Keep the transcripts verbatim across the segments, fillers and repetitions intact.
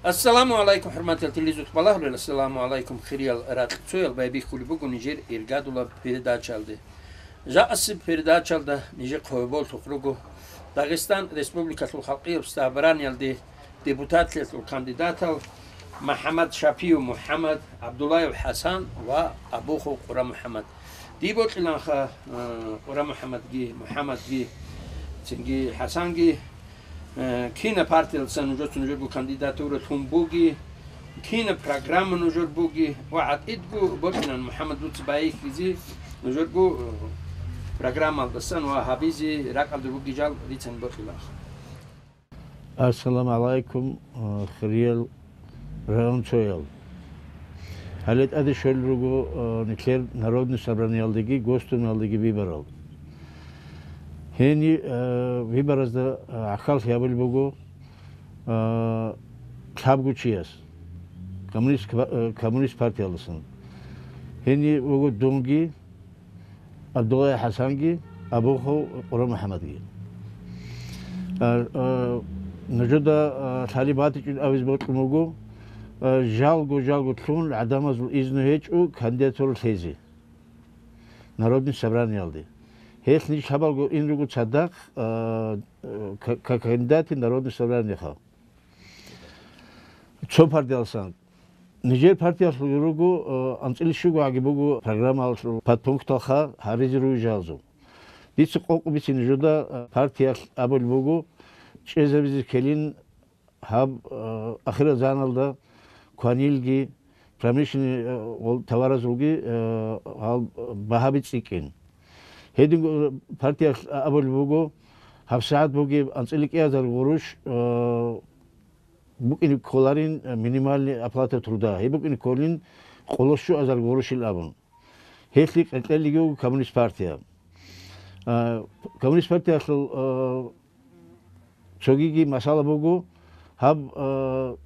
Ассаламу гӀалайкум, хӀурматиял телезухъ балагьулел, ассаламу гӀалайкум, хириял ракьцоял, байбихьулеб буго нижер иргадулаб передачаялде. Жакъасеб передачаялда нижехъе гьоболлъухъ руго Дагъистан Республикалъул халкъияб собраниялде депутатлъиялъул кандидатал МахӀаммад Шапиев МухӀаммад, ГӀабдуллаев ХӀасан ва Абухов Къура МухӀаммад. Дие бокьиланха, э, Къура МухӀаммадги, МухӀаммадги, цинги ХӀасанги, э, кинаб партиялдасан нужеца нужерго кандидатура лъун бугеб, кинаб программа нужер бугеб ва гӀатӀидго бокьилан, МухӀаммад, дуца байбихьизе нужерго, э, программаялдасан ва гьабизе ракӀалда ругел жал рицин бокьиланха. Ассаламу гӀалайкум, э, хириял районцоял. Гьале тӀаде щолел руго, э, нилъер Народный собраниялдеги Госдумаялдеги выборал. Гьениб, э, выборазда, э, гӀахьаллъи гьабулеб буго, э, лъабго чияс, коммунист, э, коммунист партиялдасан. Гьениб вуго дунги, ГӀабдуллаев ХӀасанги, Абухов Къура МухӀаммадги. А, а, нужеда, а, лъалеб батичӀин абизе бокьун буго, а, жалго-жалго лъун гӀадамазул изну гьечӀо кандидатура лъезе Народный собраниялде. Гьелъ ниж лъабалго ин руго цадахъ, а, а, ка-, ка-, кандидати Народный собраниеха. Цо партиялдасан. Нижер партиялъул руго, э, анцӀила щуго гӀаги буго программаялъул подпункталха гьаризе ругел жалазул. Дица къокъ бицине жуда, э, партиялъ абулеб буго, чӀезабизе ккелин гьаб, э, ахирзаманалда кванилги, промышленный, э, гъол-, товаразулги, э, гьал багьаби цӀикӀкӀин. Гьединго партиялъ абулеб буго, гьабсагӀат бугеб анцӀила кӀиазар гъурущ, э, букӀине кколарин, э, минимальный оплата труда, гьеб букӀине кколин къоло щуазар гъурущил абун. Гьелъие кьекьелги вуго Коммунист партия. А, Коммунист партиялъул, э, цогиги масъала буго, гьаб, э,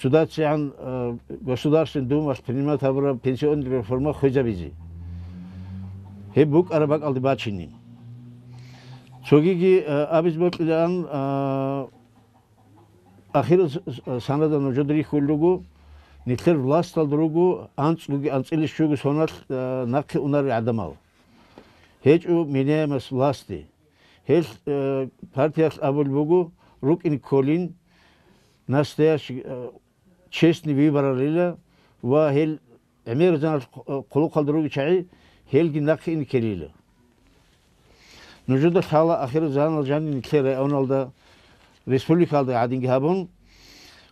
цодацигӀан, э, Государственный Думалъ принимать гьабураб пенсионный реформа хвезабизе. Гьеб букӀараб бакӀалде бачине. Цогиги, э, абизе бокьилаан, э, ахир с-, с-, санада нужеда рихьулел руго, нилъер власталда руго анцӀгоги анцӀила щуго соналъ, э, нахъе унарел гӀадамал. ГьечӀо меняемость власти. Гьел, э, партиялъ абулеб буго, рукӀине кколин настоящий, э, честный выборалила ва гьел гӀемерзаналъ хъу-, хъулухъалда ругел чагӀи гьелги нахъе ине ккелила. Нужеда лъала ахирзаманалъ жаниб нилъер районалда, республикаялда гӀадинги гьабун,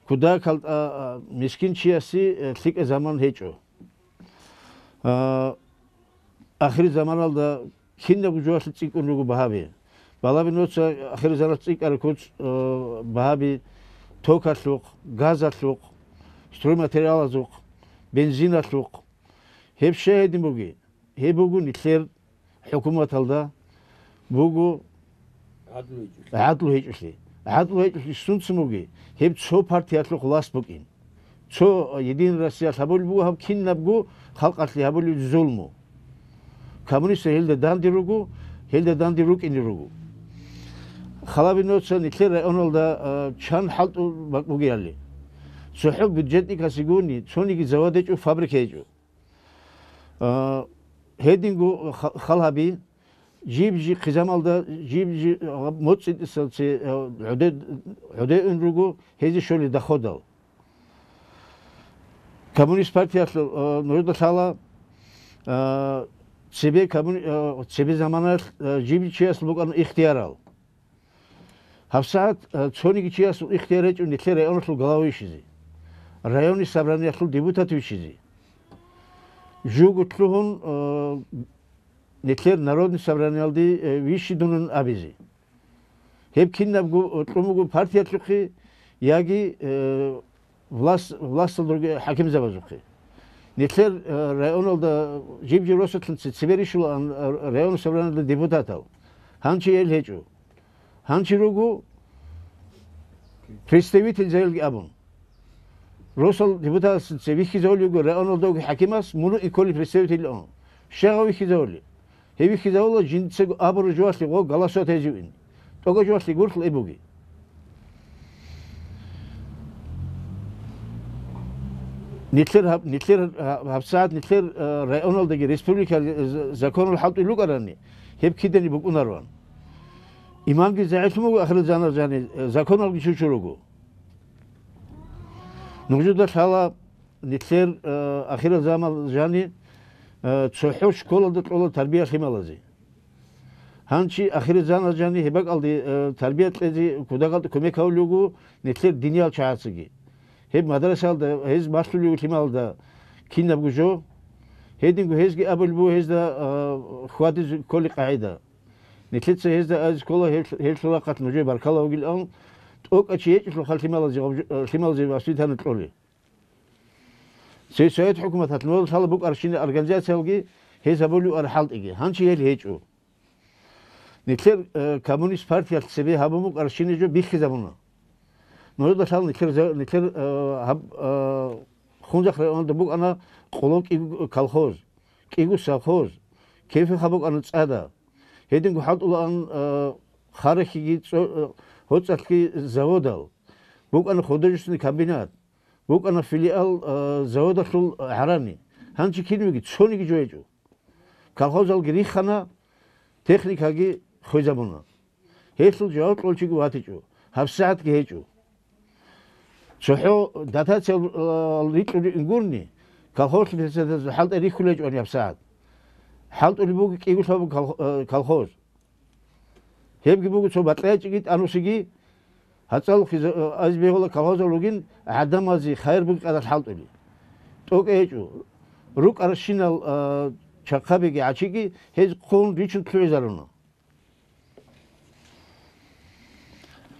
кутакалда, а, а, мискин чиясе, э, лъикӀаб заман гьечӀо. А, ахирзаманалда кинабго жоялъе цӀикӀкӀун руго багьаби. Балагье нужеца ахирзаманалъ цӀикӀкӀараб куц, э, багьаби токалъухъ, газалъухъ, стройматериалазухъ, бензиналъухъ. Гьеб щай гьедин бугеб? Гьеб буго нилъер хӀукуматалда буго гӀадлу гьечӀолъи. ГӀадлу гьечӀолъи. ГӀадлу гьечӀолъи сунцин бугеб? Гьеб цо партиялъухъ власть букӀин. Цо Единая Россиялъ гьабулеб буго гьаб кинабго халкъалъе гьабулеб зулму. Коммунистал гьелда данде руго, гьелда данде рукӀине руго. Балагье нужеца нилъер районалда, а, чан хӀалтӀул бакӀ бугебали. ЦохӀо бюджетникасе гурони, цониги завод гьечӀо, фабрика гьечӀо. А, гьединго ха-, хал гьаби, жиб-жиб хъизамалда, жиб-жиб, а, моцӀидаса цо, а, гӀоде-, гӀодеун руго гьезие щолел доходал. Коммунист партиялъул, а, нужеда лъала, а, цебе коммуни-, а, цебе заманаялъ, а, жиб-жиб чиясул букӀана ихтиярал. ГьабсагӀат, э, цониги чиясул ихтияр гьечӀо нилъер районалъул глава вищизе, районный собраниялъул депутат вищизе. Жуго лъугьун, э, нилъер Народный собраниялде, э, вищидунин абизе. Гьеб кинабго, э, кьун буго партиялъухъе яги, э, власт-, власталда ругел хӀакимзабазухъе. Нилъер, э, районалда жиб-жиб росулъанца цебе рищулаан, э, районный собраниялда депутатал. Гьанже гьел гьечӀо. Гьанже руго представительзабилги абун. Росал депутатасда цебе вихьизавулев вуго районалда вугев хӀакимас, мун кколев представитель ун. Щай гьав вихьизавулев? Гьев вихьизавула жинцаго абураб жоялъе гъов голосовать гьабизе вугин. ТӀокӀаб жоялъе гурлъ гьеб бугеб. Нилъер гьаб-, нилъер гьаб-, гьабсагӀат нилъер, э, районалдаги республикаялдаги, э, з-, законал хӀалтӀулел рукӀарани, гьеб кидани букӀунароан. Имамги загӀиплъун буго ахират заман жани, э, законалги чучун руго. Нужеда лъала нилъер, э, ахират заман жани, э, цохӀо школалда кьола тарбия лъималазе. Гьанчи ахират заман жани гьеб бакӀалде, э, тарбия кьезе кудагъалда кумек гьавулев вуго нилъер диниял чагӀацаги. Гьеб мадрасалда гьез малъулев лъималда кинабго жо. Гьединго гьезги абулеб буго гьезда, э, хьвадизе кколеб къагӀида. Нилъеца гьезда азе ккола гьеб-, гьелъул рахъалъ нужее баркала бугилан, тӀокӀав чи гьечӀелъулха лъималазе гъаб-, э, лъималазе воспитание кьолей. Цей Совет хӀукуматалъ нуралъ лъала букӀарщинал организациялги гьез гьабулев ара хӀалтӀиги, гьанчи гьел гьечӀо. Нилъер, э, коммунист партиялъ цебе гьабун букӀарщинаб жо биххизабуна. Нуралъ лъала нилъер за-, нилъер, э, гьаб-, э, Хунзахъ районалда букӀана къоло кӀиго колхоз, кӀиго совхоз, кефеха букӀана цӀада. Гьединго хӀалтӀулаан, э, Харахьиги цо-, э, гьоцӀалъги заводал, букӀана художественный комбинат, букӀана филиал, э, заводалъул гӀарани. Гьанчи кинабиги цониги жо гьечӀо. Колхозалги риххана, техникаги хвезабуна. Гьелъул жаваб кьолчиги ватичӀо, гьабсагӀатги гьечӀо. ЦохӀо дотациялъ, э, рикьулел ингурни, колхозалъул председатель хӀалтӀе рихьулел гьечӀо гьабсагӀат. ХӀалтӀулеб буго кӀиго лъабаб кол-, э, колхоз. Гьебги буго цо бакьа гьечӀеги тӀанусиги, гьацӀал хиза-, э, азбегьула колхозал ругин гӀадамазе хайир бугеб къадар хӀалтӀулел. ТӀокӀа гьечӀо. РукӀарщинал, э, чахъабиги гӀачиги гьез хъун ричун лъугӀизаруна.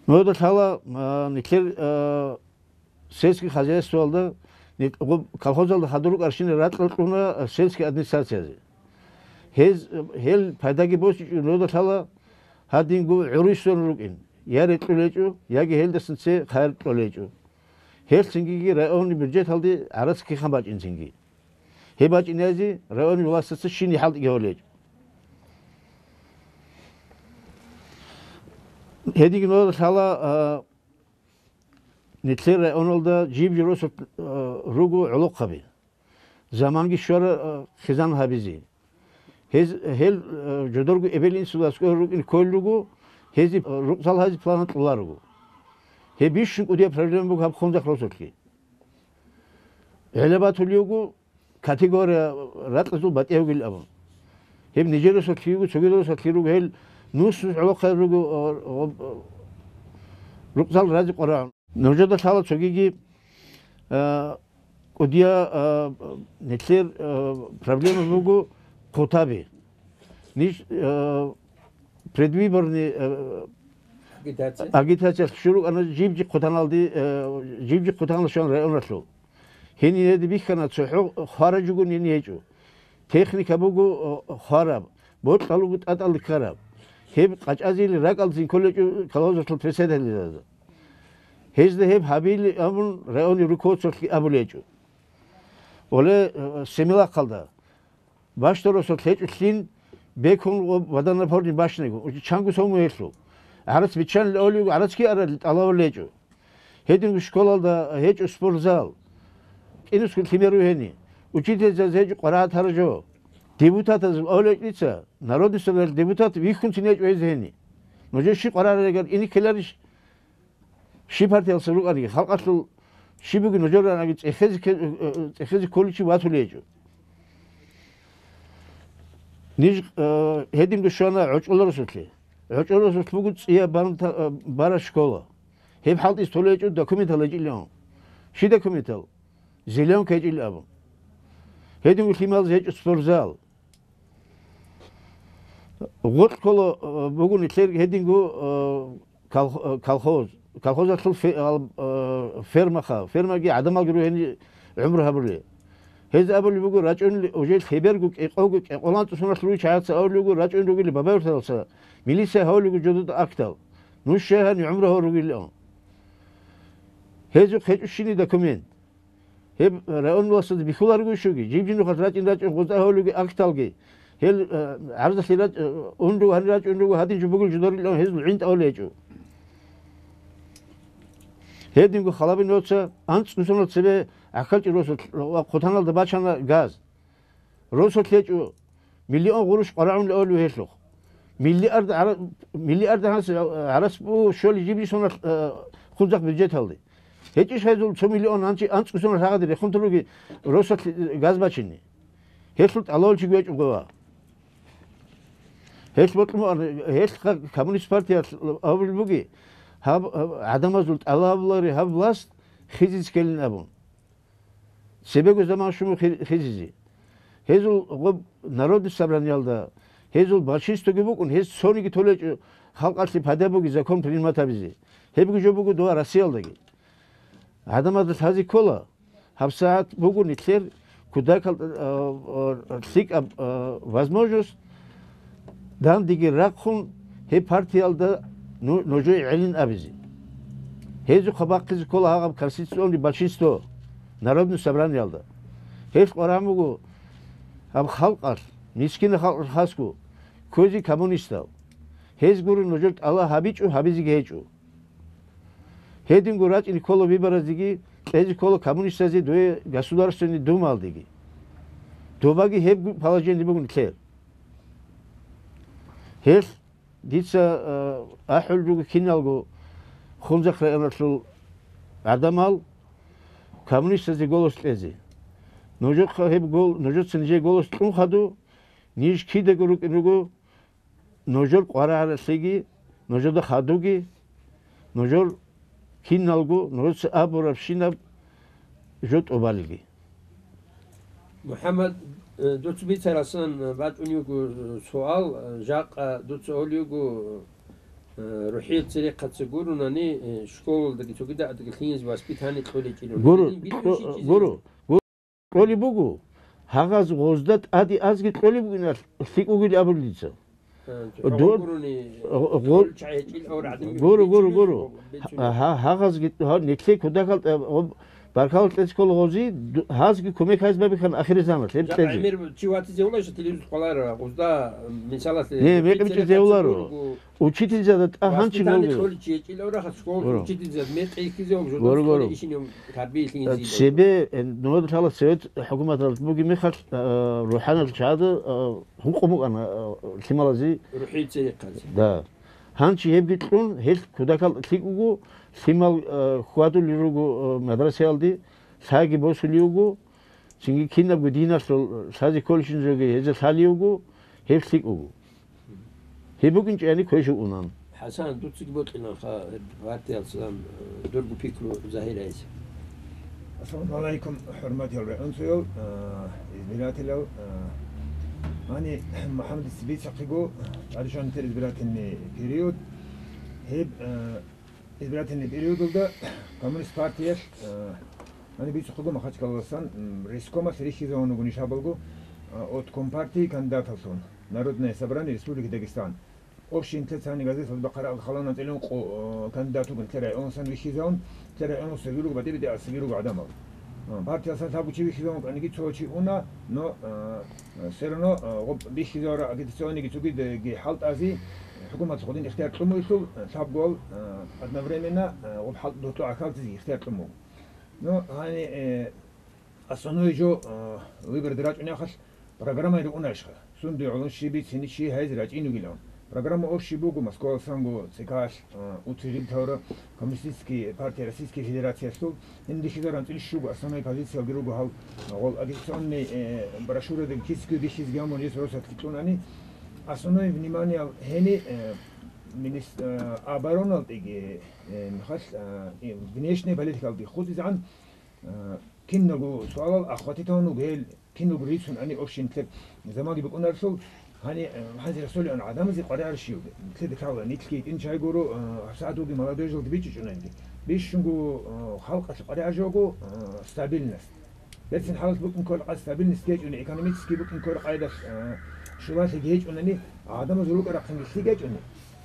Нуда лъала, а, нилъер, а, сельский хозяйствоялда, нилъ-, гъуб-, колхозалда хадур рукӀарщинал ракьал кьуна, а, сельский администрациязе. Гьез, гьел пайдаги босичӀо, нуда лъала гьадинго гӀурисун рукӀин, я рекьулечӀо, яги гьелдасан цее хайир кьолечӀо. Гьелъ цинги районный бюджеталде гӀарац кихан бачӀин цинги. Гьеб бачӀинезе районный властица щиний хӀалтӀиги гьолечӀо. Гьединги нуда лъала, а, нилъер районалда жиб-жиб росулъ, а, руго гӀолохъаби. Заманги щвара, а, хъизан гьабизе. Гьез, гьел, а, жодорго эбел-инсуда аскӀор рукӀин кколел руго, гьезие, а, рукъзал гьази плана кьоларуго. Гьеб бищун кӀудияб проблема буго гьаб Хунзахъ росулъги. ГӀелабатулев вуго, категория ракьазул батӀевгил абун. Гьеб нижер росулъ руго, цогидал росулъ руго, гьел нус-нус гӀолохъаби руго, о, о, рукъзал рази къварагӀун. Нужеда лъала цогиги, а, кӀудия, а, нилъер, а, проблема буго хъутаби. Ниж, а, предвыборный, а, Агитация. Агитациялъ щуру ана жиб-жиб хъутаналде, а, жиб-жиб хъутанал щван районалъул. Гьениб гьеде бихьана, цохӀо хвараб жугун гьениб гьечӀо. Техника буго, а, хвараб, бокьал руго тӀатӀалде ккараб. Гьеб къачӀазейилан ракӀалдецин кколечӀо колхозалъул председатель. Гьезда гьеб гьабейилан абун районный руководстволъги абулечӀо. Оле, э, Семилахъалда. Бащдаб росулъ гьечӀолъин бекун ва бадан напорни бащинаго, чанго сому гьелъул. ГӀарац биччанил авлиго, гӀарацги арали тӀалабал гьечӀо. Гьединго школалда гьечӀо спортзал. КӀинусго лъимер ругьени. Учительзазе гьечӀо къварагӀат гьаржо. Депутатаз авлечӀница, Народный Собраниялъ депутат вихьунцин гьечӀо гьез гьени. Нужер щиб къварагӀаригар ине ккеларищ? Щиб партиялъул рукӀаниги, халкъалъул щиб бугеб нужер ранаги цӀехезе кке-, э, э, цӀехезе кколичи ватулей гьечӀо. Ниж, э, гьединго щвана гӀочӀоларусулъе. ГӀочӀоларусулъ буго цӀияб барун та-, э, бараб школа. Гьеб хӀалтӀизе толей гьечӀо документал гьечӀилан. Щиб документал? Зеленка гьечӀил абун. Гьединго лъималазе гьечӀо спортзал. Гъоркь ккола, э, буго нилъер гьединго, э, колх-, э, колхоз. Колхозалъул фе-, ал-, э, фермаха. Фермаги гӀадамалги ругьени гӀумру гьабулей. Гьез абулеб буго, рачӀунел уже лъеберго, кӀикъого, кӀикъолан цӀусуналъ ругел чагӀаца абулеб буго, рачӀун ругел Бабаюрталъуса, милиция гьавулего жодода актал. Нуж щай гьаниб гӀумру гьавун ругилан? Гьезухъ гьечӀо щиний документ? Гьеб район власталда бихьуларого щуги, жиб-жиб нухалъ рачӀин-рачӀин гъоза гьавулеги акталги, гьел, э, гӀарзалъе рач-, э, ун руго, гьанир рачӀун руго, гьадин жо бугел жо дорилан гьезул гӀинтӀ авлей гьечӀо. Гьединго халабин роца анцӀ цӀусунал цебе ГӀахьалчӀи росулъ ва хъутаналда бачана газ. Росулъ гьечӀо, миллион гъурущ къварагӀун леолев гьелъухъ. Миллиард гӀара-, миллиард гьанс гӀарас бу щоли жиб соналъ, э, хунзахъ бюджеталде. ГьечӀищ гьезул цо миллион анчи анцӀго соналъ гьагъаде рехун туруги росулъ газ бачине? Гьелъул тӀалабалчиги гьечӀо гъова. Гьелъ бокьун бугӀан, гьелъ ха-, коммунист партиялъ абулеб буги, гьаб, гьаб гӀадамазул тӀалабалари гьаб власть хизизе ккелин абун. Цебего заман щун хи-, хизизе. Гьезул гъоб народный собраниялда, гьезул большинствоги букӀун, гьез цониги толечӀо халкъалъе пайда буги закон принимать гьабизе. Гьебги жо буго дова Россиялдаги. ГӀадамазда лъазе ккола, гьабсагӀат буго нилъер кудакал, а, а, лъикӀаб, а, возможность дандеги рахъун гьеб партиялда ну-, нужее гӀелин абизе. Гьезухъа бахъизе ккола гьагъаб конституционный большинство Народный собраниялда. Гьелъ къваран буго гьаб халкъалъ, мискина халкъалъ хасго, кквезе коммунистал. Гьез гуро нужер тӀалаб гьабичӀо, гьабизеги гьечӀо. Гьединго рачӀине ккола выборазеги, кьезе ккола коммунистазе дуе Государственный Думалдеги. Добаги гьеб положение буго нилъер. Гьелъ дица, а, ахӀулел руго киналго Хунзахъ районалъул гӀадамал коммунистазе голос кьезе. Нужехъа гьеб гол-, нужеца нижее голос кьун хадув, ниж кидаго рукӀин руго, нужер къварагӀаралъеги, нужеда хадуги, нужер киналго, нужеца абурабщинаб жо тӀубалиги. МухӀаммад, э, дуца бицарасан бачӀун йиго, э, суал, э, жакъа дуца гьолиего, э, рухӀият церехъаца гурунани, э, школалдаги цогидагӀадаги лъинизе воспитание кьоличӀилан. Гуро, Гьедин битӀун кьо-, щичӀизе гуро, гуро. Кьолеб буго, гьагъаз гъозда тӀаде азги кьолеб бугин лъикӀ вугил абулел дица. Э, Дун-, гъо-, гъо-, гъол чагӀи гьечӀил авар гӀадамги гуро, гуро, гуро. Гьа-, гьа-, гьагъазги, гьа, нилъе кудакал тӀа-, гъо-, баркалла кьезе ккола гъози, ду-, гьазги кумек гьайз бабихьан ахиризамалъ, гьеб Жакъа кьезе. ГӀемер чи ватизе вугӀищ телевизор къваларара, гъузда, мисалалъе, Не, мекъи бичӀчӀизе вугӀаро. Учительзада тӀа гьанчи Воспитание гъолгуро. Кьоличи гьечӀил авар, хас школа Гуро. Учительзада мекъи ихьизе вугӀ, жодор Гуро, школа гуро. Ишин кардиби лъинизе. Цебе, э, нугьадалъала совет хӀукуматалда бугеб мехалъ, э, рухӀанал чагӀазда, э, гьукъун букӀана, э, лъималазе. РухӀи церехъазе. Да. Гьанчи гьебги кьун, гьелъ кудакал лъикӀ вуго, лъимал, э, хьвадулел руго, э, мадрасаялде, лъаги босулев вуго, цинги кинабго диналъул лъазе кколищинзеги гьезда лъалев вуго, гьеб лъикӀ вуго. Гьеб букӀинчӀани квешав унан. ХӀасан, дуцаги бокьиланха, партиялъан, э, дурго пикру загьир гьайзе. Ассаламу гӀалайкум, хӀурматиял регӀунсуял, а, избирателял, а, гьани МухӀаммадица бицахъего, тӀадегӀанатер избирательный период, гьеб, а, избирательный периодалда Коммунист партиялъ, а, гьани бицухъего Махачкалаласан, м, райискомалъ рихьизавун вуго ниж гьабалго, а, от Компартии кандидаталлъун, Народное собрание Республики Дагестан. Общий нилъеца гьаниб газеталда бахъараб халанан цӀилун къо-, э, кандидат вугин нилъер районасан вихьизавун, нилъер районасаги руго, батӀи-батӀиясаги руго гӀадамал. Э, партиясда лъабго чи вихьизавун вукӀаниги цо чи уна, но, э, все равно, э, гъоб бихьизавара агитационныйги цогидеги хӀалтӀазе хӀукуматалъ гъодин ихтияр кьумугелъул, э, лъабгоял, э, одновременно, э, гъоб хӀалтӀ дутӀа гӀахьаллъизе ихтияр кьумуго. Ну, гьани, э, Основной жо, а, выборде рачӀунехъалъ программаялъ рукӀунарищха? Сунде гӀоло щиб бицин, щиб гьайзе рачӀин ругилан. Программа общий буго, Москваласанго ЦК-алъ, а, уцигъиб тавра, Коммунистический партия Российской Федерациялъул, гьениб бихьизаран цӀилищ буго основной позициялги руго гьал, а, гъол агитационный, э, брошюрадаги кицги бихьизги гьамун гьес росулъ кьунани. Основной внимание гьени, э, минис-, э, обороналтиги, э, мехалъ, э, и внешняя политикалги хутӀизегӀан, Э, киналго суалал охватить гьавун вуго гьел, киналго рицун гьаниб общий нилъер заманги букӀунарелъул, гьани, э, гьанже рехсолеан гӀадамазе къваригӀарищ? Нилъеда ккола, нилъги гьитӀинчӀайгуро, э, гьабсагӀат вугин молодёжалда бичӀчӀичӀунанги. Бищунго, э, халкъалъ къваригӀараб жо буго, э, стабильность. Берцин хӀалалъ букӀин ккола къай стабильность гьечӀони, экономически букӀин ккола къайдалъ, э, щулалъиги гьечӀунани, гӀадамазул рукӀа-рахъинги лъикӀ гьечӀони,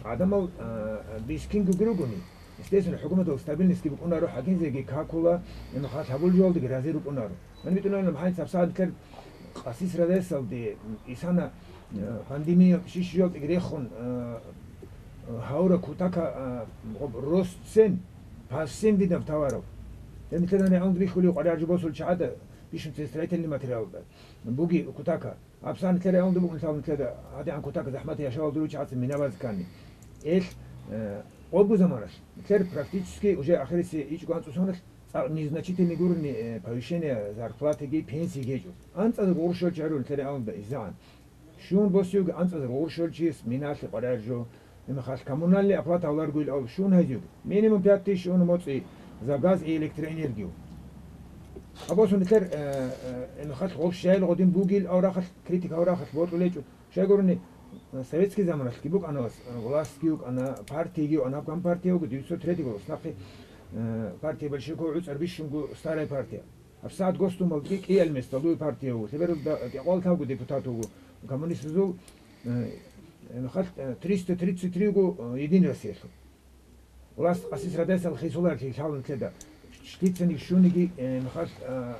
гӀадамал, э, бискинги ругони, Естественно, хӀукуматалъ стабильностьги букӀунаро, хӀакимзеги какула, гьеб мехалъ гьабулеб жоялдеги рази рукӀунаро. Гьаниб битӀунани гьаниб гьабсагӀат нилъер къаси радасалде исана, э, пандемия щиб жоялдеги рехун, э, гьавураб кутакаб, э, гъоб рост цен по всем видам товаров. Гьеб нилъеда гӀелмуд бихьулев къваригӀараб жо босулел чагӀазда, бищун цебе строительный материалда буги кутака. Абсагьан нилъер гӀелмуд буго, мисал, нилъеда гьадигӀан кутака захӀматаб яшавалда руго чагӀаца минабаз ккани. Ил, э, къобгу заманалъ нилъер практически уже ахирисе ичӀго анцӀго соналъ цӀакъ незначительный гурони, э, повышение зарплатиги, пенсиги гьечӀо. АнцӀазда гъурущ чару нилъер гӀелмуда изегӀан. Щун босиюги анцӀазда гъурущ чияс миналъе къваригӀараб жо, гьеб мехалъ коммунальный оплата гьавларгойилан щун гьайзиюги. Минимум пять тысяч щун моцӀи за газ и электроэнергию. Абосун нилъер, э, э, гьеб мехалъ гъоб щайил гъодин бугил аврахалъ, критика аврахалъ бокьулечӀо. Щайгурони, э, советский заманалъги букӀана вас, э, властги вукӀана, партияги вукӀана, гьаб компартия вуго, девятьсот третий год, нахъе, э, партия большевиков гӀуцӀар бищунго старая партия. ГьабсагӀат Госдумалдаги кӀиялмес далуй партия вуго, лъебералда кӀикъоялда вуго депутат вуго, коммунистазул, э, э, халкъ, э, триста тридцать три вуго, э, Единая Россиялъул. Власт къасис радасал хисуларли лъалун лъеда. Лъицаниги щуниги, э, мехалъ, э,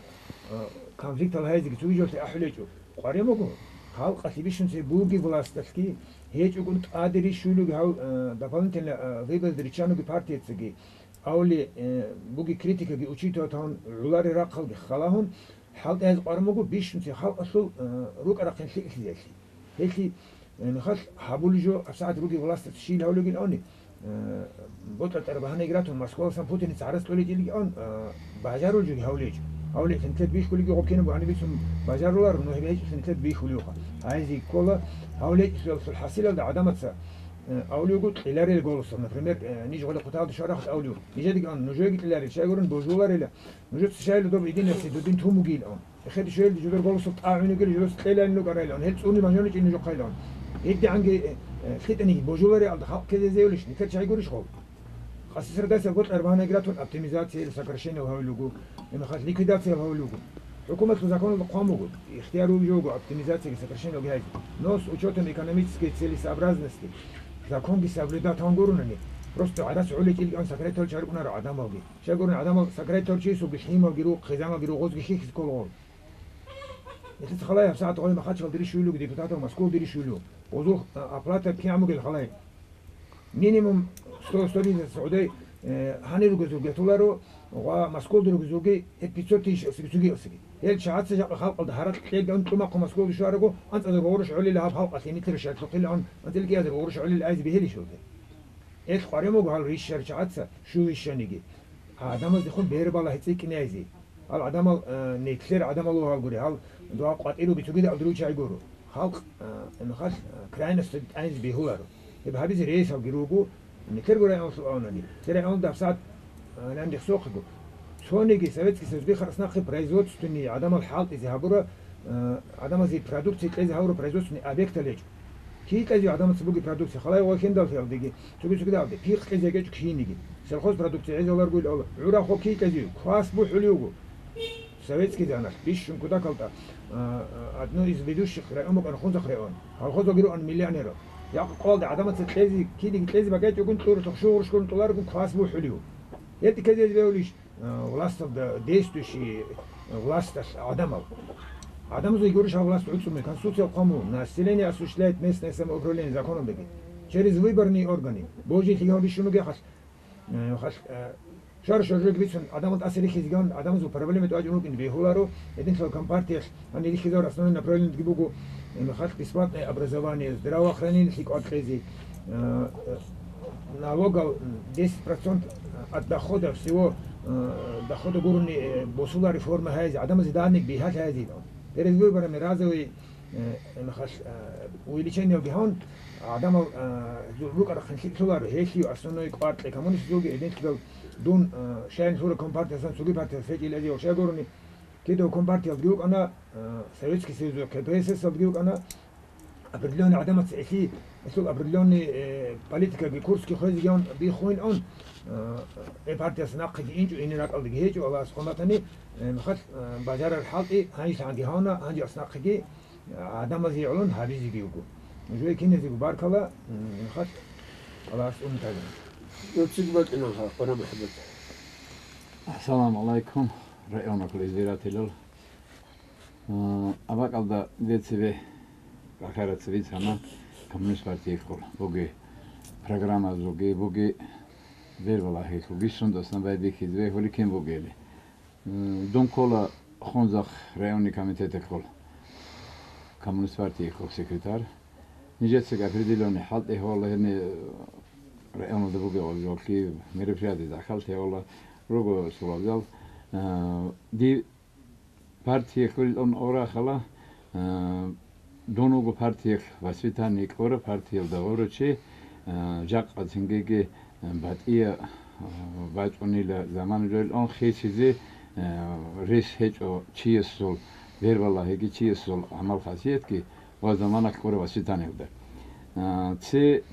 э, конфликтал гьайзиги цуги жолъи ахӀулечӀо. КъваригӀун буго, халкъалъе бищун цебе буги власталъги, гьечӀогун тӀаде рищулев гьав, э, дополнительно, э, выборалде риччануги партияцаги, авли, э, буги критикаги учитывать гьавун, гӀоларел рахъалги халагьун, хӀалтӀи гьайзе къваригӀун буго бищун цебе халкъалъул, э, рукӀа-рахъин лъикӀлъизелъи. Гьелъи, э, мехалъ гьабулеб жо, гьабсагӀат ругел власталъ щиб гьавулебгилан, э, бокьа-тӀара багьанаги ратун, Москваласан Путиница гӀарац кьолебгилан, э, бажарулеб жоги гьавулечӀо. Гьавулелъ нилъеда бихьулебги гъоб кинабго гьаниб бицун бажаруларо, но гьеб гьечӀолъи нилъеда бихьулевха. Гьайзеги ккола, гьавулечӀолъиялъул хӀасилалда гӀадамаца, э, авлиего кьеларел голосов, например, э, ниж гъоле хъуталда шарахъ авлиего. Нижедаги ан, нужеги кьеларел, щайгурун божуларела, нужеца щайила доб идинабси дудин тумугил ан. Эхеде щвелде жудар голосов тӀагӀунигел журас кьелайин рукӀарайлан, гьел цӀуни мажгьаничӀин нужухъайлан. ГьедигӀанги, э, э, лъитӀаниги божулариалда халкъ ккезезевлищ, нилъер чайгурищ гъов? Къасисрадаса гъоркьар багьанагиратун оптимизация или сокращение гьавулугу, гьебмехалъ ликвидация гьавулугу. ХӀукуматлъун законалда хъван буго, ихтияр ругел жо буго оптимизацияги сокращениялги гьайзе. Но с учётом экономической целесообразности законги соблюдать гьавун гурунани, просто гӀарац гӀолечӀилган сокращать гьарукӀунаро гӀадамалги. Щайгурун гӀадамал сокращать гьаручиясулги лъималги руго, хъизаналги руго, гъозги хьихьизе ккола гъол. Нилъеца халай гьабсагӀат гъой Махачкалалде рищулев вуго депутатал, Москвалде рищулев вуго. Гъозул, а, оплата кигӀан бугел халай. Минимум сто, сто десять гӀодай, э, гьанир ругезул гьатуларо ва Москвалде ругезулги гьеб пятьсот тысяч асиги цуги асиги. Гьел чагӀаца жакъа халкъалда гьаракь кьелгун тӀумахъу Москвалде щварагу, анцӀазар гъурущ гӀолила гьаб халкъалъе нилъер шалъухъилаан, анцӀила кӀиазар гъурущ гӀолила айзе бегьилищулги. Эл къваригӀун буго гьал рищарчагӀаца, щу вищаниги. Гьал гӀадамаздехун бер балагьи цӀикӀкӀинайзе. Гьал гӀадамал, э, нилъер гӀадамал вугьалгури, гьал дугьал къватӀируги цогидал дручай гуро. Халкъ, э, мехалъ, э, крайносталде тӀайинзе бегьуларо. Гьеб гьабизе рейсалги руго, нилъерго районалъул авнани. Нилъер районда гьабсагӀат, э, нандихъ сохъего. Цониги Советский Союз бихарас нахъе производственный гӀадамал хӀалтӀизе гьабура, э, гӀадамазе продукция кьезе гьавура производственный объектал гьечӀо. Кий кьезив гӀадамаца буги продукция, халай гъой хендалъиялдеги, цуги-цугидалде, пихъ кьезе гьечӀо киниги. Сельхоз продукция гӀезаларгуйла ала. ГӀурахъо кий кьезив, квас бухӀулев вуго. Советский заналъ, бищун кутакалда, а, а, одно из ведущих район букӀана Хунзахъ район. Колхозалги руан миллионеров. Якъ къолда гӀадамаца кьезе, киниги кьезе багайчӀогун кьуралъухъ шугъуршгун тӀоларгун квас бухӀулев. Гьел тӀикезез бевлищ? Э, власталда действующий, э, власталъ гӀадамал. ГӀадамазул гурищ гьаб власт гӀуцӀуме, Конституциялъ хъван буго, население осуществляет местное самоуправление законалдаги, через выборные органы. Божиялъе гьал бищун бугехъалъ, э, халъ, э, шар-шаржоги бицун, гӀадамал тӀаса рихьизеган, гӀадамазул проблема тӀадчӀун рукӀин бегьуларо, гьединлъал компартиялъ гьанир рихьизавар основной направлениеги буго, э, халъ бесплатное образование, здравоохранениялъе кӀвар кьезе, э, э, налогал десять процентов от дохода всего, э, дохода гурони, э, босула реформа гьайзе, гӀадамазе даник бигьалъ гьайзе. Перед выборами разовый, э, махалъ, э, увеличениялги гьавун, гӀадамал, э, рукӀарахъин лъикӀлъуларо, гьелъие основной кӀвар кье коммунистазулги, гьединлъидал дун, э, шайин лъура компартиясан цоги партияс гьечӀил гьезие ва щайгурони, кидав компартиялги вукӀана, э, Советский Союз ва К П С С-алги вукӀана, определённый гӀадамаца гьелъи-, гьелъул определённый, э, политикаги курсги хвезегӀан биххуйнун, э, э, партияс нахъеги инчӀо, гьенир ракӀалдеги гьечӀо, Аллагьас хъван батани, э, мехалъ, э, бажарар хӀалтӀи, гьанжелъанги гьавна, гьанже аснахъеги, э, гӀадамазе гӀолон гьабизеги вуго. Нужее киназего баркала, м, мехалъ Аллагьас умуталин. Нуциг бакӀиналха, Къура МухӀаммад. Ассаламу гӀалайкум, районахъул избирателал. А, абакӀалда децибе бахараца бицана Коммунист партиялъул буги программазулги, буги бербалагьилъулги, сундасан байбихьизе бегьули кин бугели. М, дун ккола Хунзахъ районный комитеталъул, коммунист партиялъул секретарь. Нижецаги определённый хӀалтӀи гьола гьениб, районалда бугеб гьалжолъи мероприятие захӀмалъи гьола, руго суалзал. Э, ди- Партиялъулилан орахъала, а, дун вуго партиялъ воспитание кьураб, партиялда гъурав чи, а, жакъа цингиги, а, батӀия, а, бачӀунила замана жойилан хисизе, а, рес гьечӀо чиясул, бербалагьиги чиясул гӀамал-хасиятги ва замана кьураб воспитаниялда. А, ци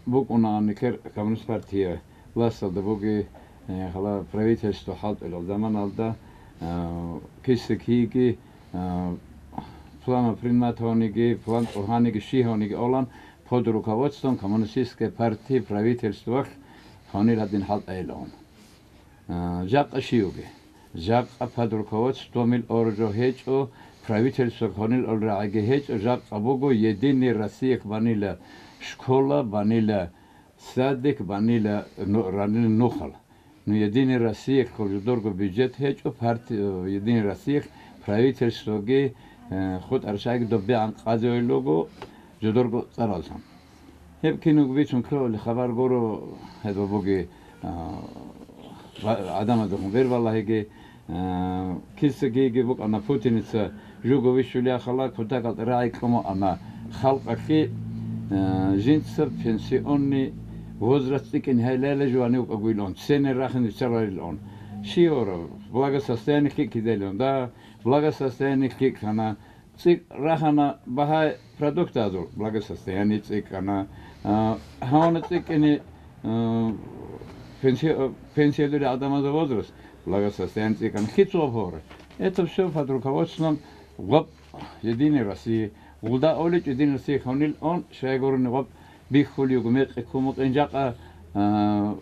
букӀунаан нилъер коммунист партия, власталда буги, э, гьала правительство хӀалтӀулел заманалда, э, киса-киги, э, план приниматгьавниги, план тӀургьаниги, щигьавниги олан, под руководством коммунистической партии правительствалъ гьанир гьадин хӀалтӀайилан. Э, жакъа щивги. Жакъа под руководством ил оржо гьечӀо, правительство гьанил ол рагӀиги гьечӀо, жакъа буго Единый Россиялъ банила школа, банила садик, банила ну-, ранила нухал. Ну, Единый Россиялъул жодорго бюджет гьечӀо, парти-, э, Единый Россиялъ правительствоги, э, хутӀарчагӀиги доббегӀан къазавулего жодорго цӀаралъун. Гьеб киного бицун кколебали хабар гуро, гьеб буги, а, ва-, гӀадамазухъун бербалагьиги, Э, киса-киги букӀана путаница, жуго вищулеб яхала кутакалда рагӀи кьун букӀана халкъалъе, э, жинца пенсионный возраст цӀикӀкӀин гьайилайила жуванив вукӀагуйилан, цене рахъин виччаларилан. Щивара, благосостояниелъи ккидайилан, да, благосостояниелъи ккана, цӀикӀ рахана багьай продуктазул, благосостояние цӀикӀкӀана, а, гьавана цӀикӀкӀине, а, пенси-, а, пенсиялъул гӀадамазул возраст, благосостояние цӀикӀкӀана. Хицо гьаб гьора. Это всё под руководством гъаб Единой России. Гъулда олечӀо Единой России хавнил он, щайгурони гъаб бихьулев мекъи ккун букӀин жакъа, а,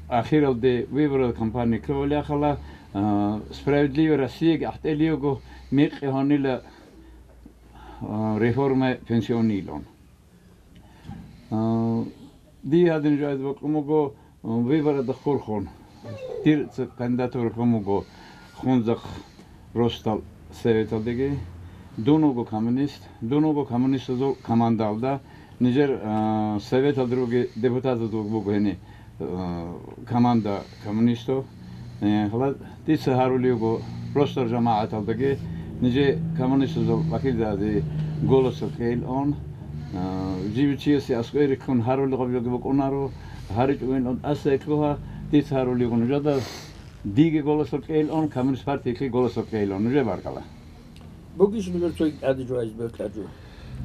ахиралде выборал кампания кколеб яхала, а, Справедливая Россияги ахӀтӀелиего мекъи гьанила, а, реформа пенсионныйлъун. А, дие гьадин жо гьадин бокьун буго, а, выборалда хурхун. Дир ц-, кандидатура ккун буго Хунзахъ росдал советалдеги. Дун вуго коммунист. Дун вуго коммунистазул командалда. Нижер, а, советалда руги депутатазул буго гьени, а, команда коммунистов. Э, хала дица гьарулев вуго росдал жамагӀаталдаги, нижер коммунистазул вакилзаби голосал кьейилан, а, жив чиясе аскӀой рихьун гьарулел гъаб жоги букӀунаро, гьаричӀо вугин ун тӀаса иклъугьа, дица гьарулев вуго нужеда. Диги голосал кьейилан, Коммунист партиялъе голосал кьейилан, нужер баркала. Бугищ нужер цоги тӀаде жо гьайз бертӀа жо?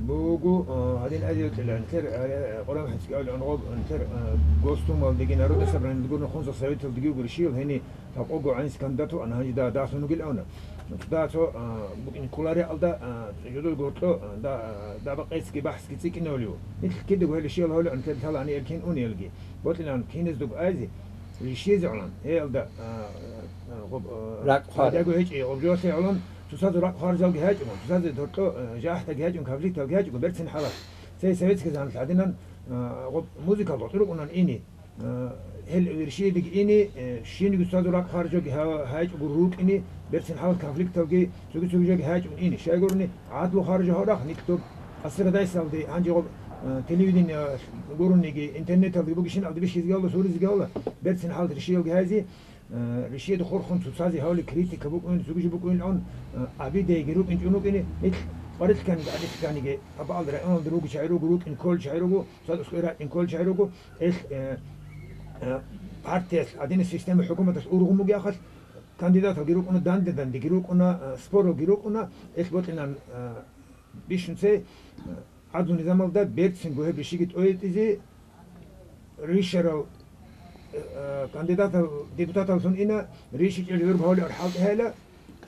Буго, а, гьадин гьадин кьела, нилъер, а, Къуран хӀинцӀги авлигӀун гъоб, нилъер, а, Госдумалдеги, Народный собраниялдеги гурони, Хунзахъ советалдеги гури щиял гьени лъабкъого гӀанис кандидат вукӀана, гьанже да, дагьлъун вугилан. Цо да цо, а, букӀин кколари алда, а, жодор гуркьо, а, да, а, дабакъецги бахӀсги цӀикӀкӀинавулев. Нилъ кидаго гьеле щиял гьавлигӀун, нилъер лъалаани эр кин унелги. Бокьилан киназдаго айзи, ришизе гӀолан, гьелда, а, а, гъоб-, а, ракӀ хвар. Пайдаго гьечӀи, гъоб жоялъе гӀолан, цоцазул ракӀ хварзалги гьечӀого, цоцазе доркьо, э, жахӀдаги гьечӀого, конфликталги гьечӀого, берцин хӀалат. Цей советский заманалъ гьадинан, э, гъоб музыкал гъотӀ рукӀунан ини, э, гьел виршиедеги ини, э, щинги цоцазул ракӀ хваржоги гьа-, гьечӀого рукӀини, берцин хӀалат конфликталги цоги-цоги жоги гьечӀун ини. Щайгурони гӀадлу хваржо гьорахъ, никтоб асирадайсалде гьанже гъоб, э, телевидение гурониги, интернеталги бугищиналде бищизги гьала, суризги гьала, берцин хӀалат ришиялги гьайзи, Э, ришиеда хурхун цоцазе гьавли критика букӀун, цогиже букӀунилан, э, абидайги рукӀинчӀун рукӀине, нилъ къварилъ кканиги, гӀадилъ кканиги, абаалда районалда ругел чагӀи руго, рукӀин кколел чагӀи руго, цоцазда аскӀой ракӀин кколел чагӀи руго, ил, э, э, партиялъ, гьадинаб система хӀукуматалъ ургъун бугеб ахалъ, кандидаталги рукӀуна, данде-дандеги рукӀуна, э, споралги рукӀуна, ил бокьилан, э, бищун цей, э, ГӀадлу низамалда берцинго гьеб ришиги тӀойтӀизе ришарал, э, кандидатал, депутаталлъун ина, ришичӀел гӀурб гьавли архӀалтӀи гьайла,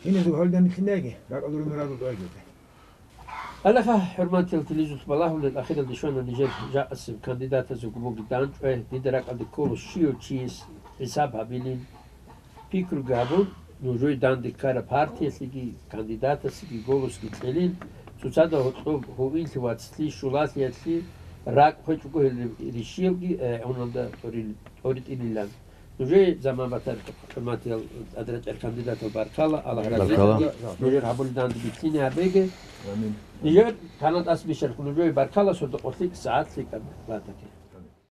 гьенизул гьавлидани лъинаги, ракӀалда руго мурадул дугӀаги. Алаха, хӀурматиял телевизоралъ балагьулел ахиралде щвана нижер жакъасеб кандидатазул гумоги данчӀвай, дида ракӀалде ккола щив чияс хӀисаб гьабилин. Пикруги гьабун, нужее данде ккараб партиялъеги кандидатасеги голосги кьелин, цоцазда гьоркьоб гьуинлъи вацлъи щулалъиялъе ракӀ хвечӀого гьел ришиялги районалда тӀорил-, тӀоритӀилилан. Нужее заман батарихъ, хӀурматиял тӀадрачӀел кандидатал, баркала, Аллагь разилъаги. Баркала. Нужер гьабулеб данде битлъине гьабеги. Амин. Нужер канал тӀаса бищарахъ, нужее баркала, сордо-къо лъикӀ сагӀат лъикӀаб батаги.